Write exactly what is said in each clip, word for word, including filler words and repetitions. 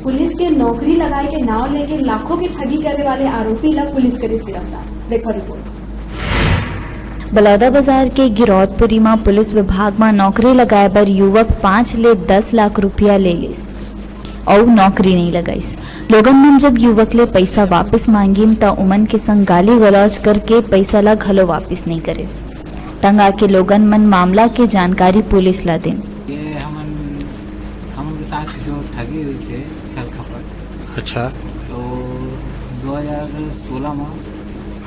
Police के नौकरी लगाए के नाव लेके लाखों के ठगी करे वाले आरोपी ला पुलिस करिस गिरफ्तार। देखो रिपोर्ट। बलौदाबाजार के गिरौदपुरी म पुलिस विभाग म नौकरी लगाए बर युवक पाँच ले दस लाख रुपया ले लिस अउ नौकरी नइ लगाइस। लोगन मन जब युवक ले पइसा वापस मांगिन, त उमन के संग गाली गलौज करके पइसा ला घलो वापस नइ करिस। तंग आके लोगन मन मामला के जानकारी पुलिस ला दिन। ये हमन, हमन के साथ जो ठगी हुई से छल कपट। अच्छा। तो दो हज़ार सोलह में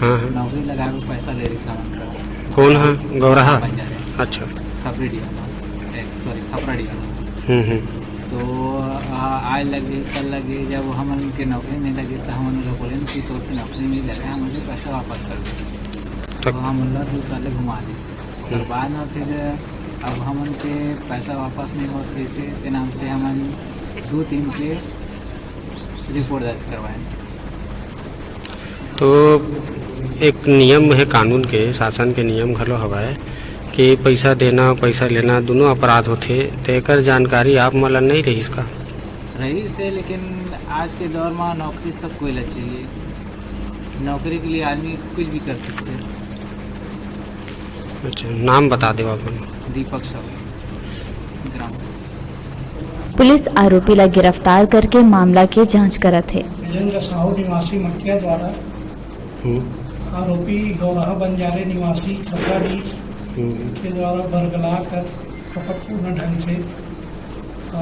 हाँ, हाँ। नौकरी लगाए बर पैसा ले रही सामान का। कौन है? गौराहा? बंजारे। अच्छा। खपरेडिया में। ए, sorry, खपराडिया में। हम्म, हम्म। तो, आ, आए लगे, कल लगे, जब हमन के नौकरी नहीं लगे, तो हमन लोग बोले कि तोर से नौकरी नहीं लगे, हमन के पैसा वापस कर दे। तो तो हमन ला दो साल ले घुमा दिस। ओकर हम्म। बाद में फिर अब हमन के पैसा वापस नहीं होत रहिसे, ते नाम से हमन दो तीन के रिपोर्ट दर्ज करवाए। तो एक नियम है कानून के, शासन के नियम घलो हवय कि पैसा देना, पैसा लेना दोनों अपराध होथे। तो एकर जानकारी आप मन ला नहीं रहिस का? रहिस हे, लेकिन आज के दौर में नौकरी सब कोई ला चाहिए। नौकरी के लिए आदमी कुछ भी कर सकते हैं। अच्छा, नाम बता देव अपन। दीपक साहू, ग्राम। पुलिस आरोपी ला गिरफ्तार करके मामला के जांच करत हे। विजेंद्र साहू निवासी मटिया द्वारा हम्म। आरोपी गौराहा बंजारे निवासी खपराडीह हम्म। के द्वारा बरगला कर कपटपूर्ण ढंग से, अ,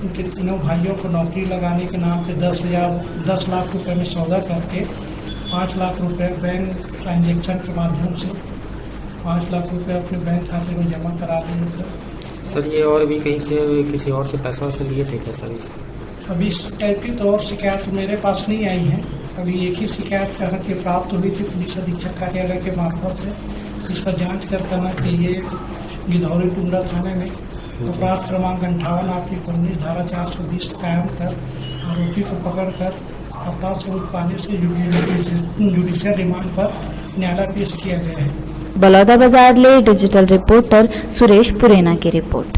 उनके तीनों भाइयों को नौकरी लगाने के नाम पे दस हज़ार, दस लाख रुपए में सौदा करके पाँच लाख रुपए बैंक ट्रांजैक्शन के माध्यम से पाँच लाख रुपए अपने बैंक खाते में जमा करा दिए थे। सर, ये और भी कहीं से, किसी और से पैसा वैसा लिए थे क्या सर? इस अभी इस टाइप की तो और शिकायत मेरे पास नहीं आई है। अभी एक ही शिकायत यहाँ की प्राप्त हुई थी पुलिस अधीक्षक कार्यालय के मार्फत से, जिस पर जांच कर करना चाहिए। गिधौरी टुंडा थाने में अपराध क्रमांक अंठावन आप एक उन्नीस धारा चार सौ बीस कायम कर आरोपी को पकड़कर अपराध सबूत पाने से जुडिशियल रिमांड पर न्यायालय पेश किया गया है। बलौदाबाजार ले डिजिटल रिपोर्टर सुरेश पुरेना की रिपोर्ट।